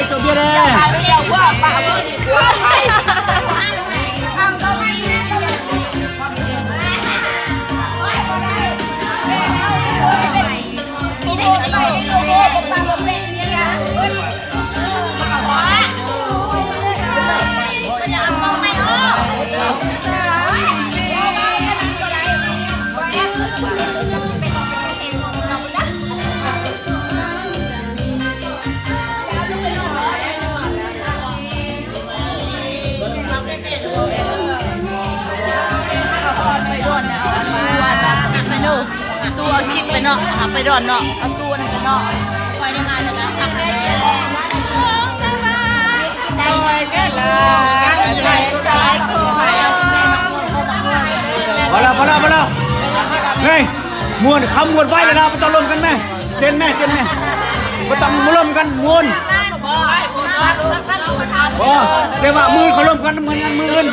ເຈົ້າເບຍແດ່. ຕູ້ເອົາກິນໄປເນາະ ຫາໄປດອນເນາະ ເອົາຕູ້ນັ້ນໄປເນາະ. ພໍແລ້ວ ພໍແລ້ວ ພໍແລ້ວ ເຮີ້ຍ ມ່ວນ ຄຳມ່ວນໄວ້ແລ້ວນະ ບໍ່ຕ້ອງລົມກັນແມ້. ເຕັ້ນແມ້ ເຕັ້ນແມ້ ບໍ່ຕ້ອງມາລົມກັນ ມ່ວນ. ບໍ່ ແຕ່ວ່າມື້ອື່ນເຂົາລົມກັນນຳກັນ ງານມື້ອື່ນ.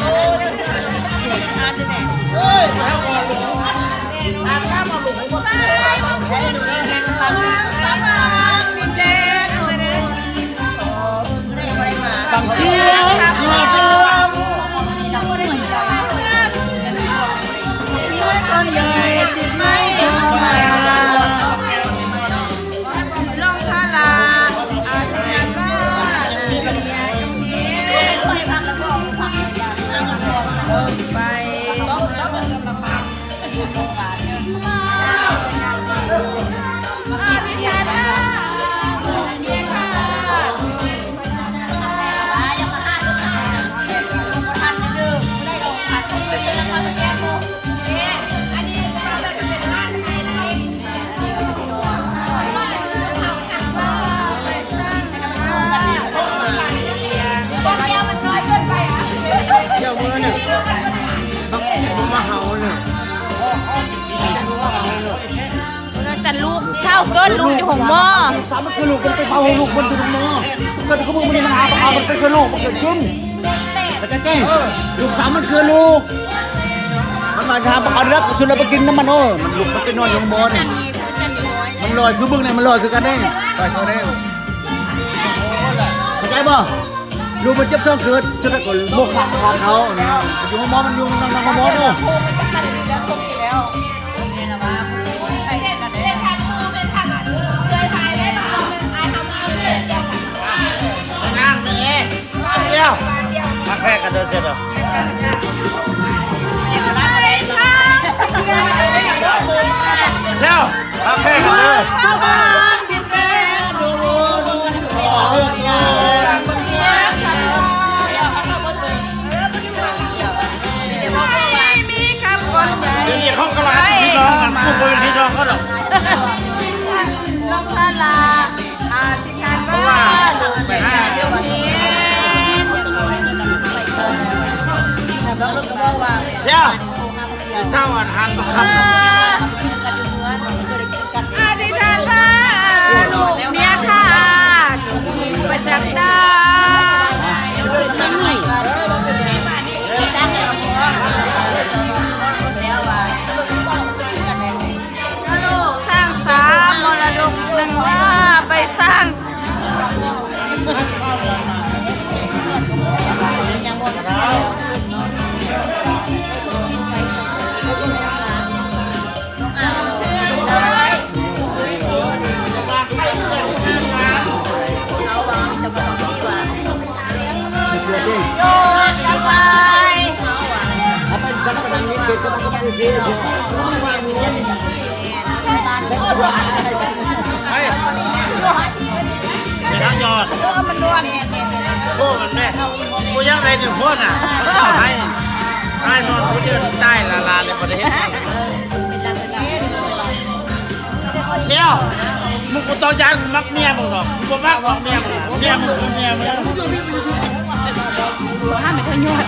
ຟັງສຽງເຮືອດຳ ມີຄົນໃຫຍ່ຕິດໄມ້ເຂົ້າມາ ລົງທະລາອາທິດໜ້າ ໄປ. ເຈົ້າເມືອນີ້ ບັກ ບັກເຫົານີ້ ແຕ່ລູກເຊົາເກີນ ລູກຢູ່ໂຮງໝໍ. ສາມ ມັນຄືລູກ ມັນໄປເຝົ້າລູກ ມັນຢູ່ໂຮງໝໍ. ເກີດຄືມື້ນີ້ ມັນຫາປາກກາ ມັນໄປຄືລູກ ມັນເກີດຂຶ້ນ. ເຂົ້າໃຈ ເອີ ລູກສາວມັນຄືລູກ ມັນມາຖາມປາກກາເດີ ຊຸດລະໄປກິນນຳມັນ. ໂອ້ ມັນລູກມັນໄປນອນຢູ່ໂຮງໝໍນີ້ ມັນລອຍຄືເບິ່ງແນ່ ມັນລອຍຄືກັນເດ້ ລອຍຄືເດ້. ເຂົ້າໃຈບໍ່? ລູກມັນເຈັບທ້ອງເກີດ ຊຸດລະກໍບໍ່ຂາດຂາເຂົາ ຢູ່ໂຮງໝໍ ມັນຢູ່ນອນໂຮງໝໍເດີ. ນາງເອີຍ ເຊວ ມັກແພ້ກັນເດີ ເຊວເດີ ເຊວ ມັກແພ້ກັນເດີ. ດຽວນີ້ເຂົາກຳລັງພີ່ນ້ອງກັນ ພວກບໍ່ເປັນພີ່ນ້ອງເຂົາດອກ. ເຊວ ເຊົາອັນຫັນບໍ່ຄຳ ອະທິຖານວ່າ ລູກເມຍຂ້າ ໄປຈັກຕາ ສ້າງສາມໍລະດົກ ໜຶ່ງວ່າໄປສ້າງ ໄປ ໄປທາງຍອດ ເອີ ມັນນວນ ໂອ້ ມັນແມ່ ບໍ່ຢາກໄດ້ໜຶ່ງຄົນນະ ໃຫ້ ໃຫ້ນອນຄົນດຽວຕາຍລະລາເລີຍ ບໍ່ໄດ້ເຮັດ. ຊຽວ ມຶງບໍ່ຕ້ອງຢ້ານ ມັກເມຍມຶງດອກ ບໍ່ມັກດອກເມຍມຶງ ເມຍມຶງຄືເມຍມຶງ ບໍ່ໃຫ້ມັນເຖິງຍອດ.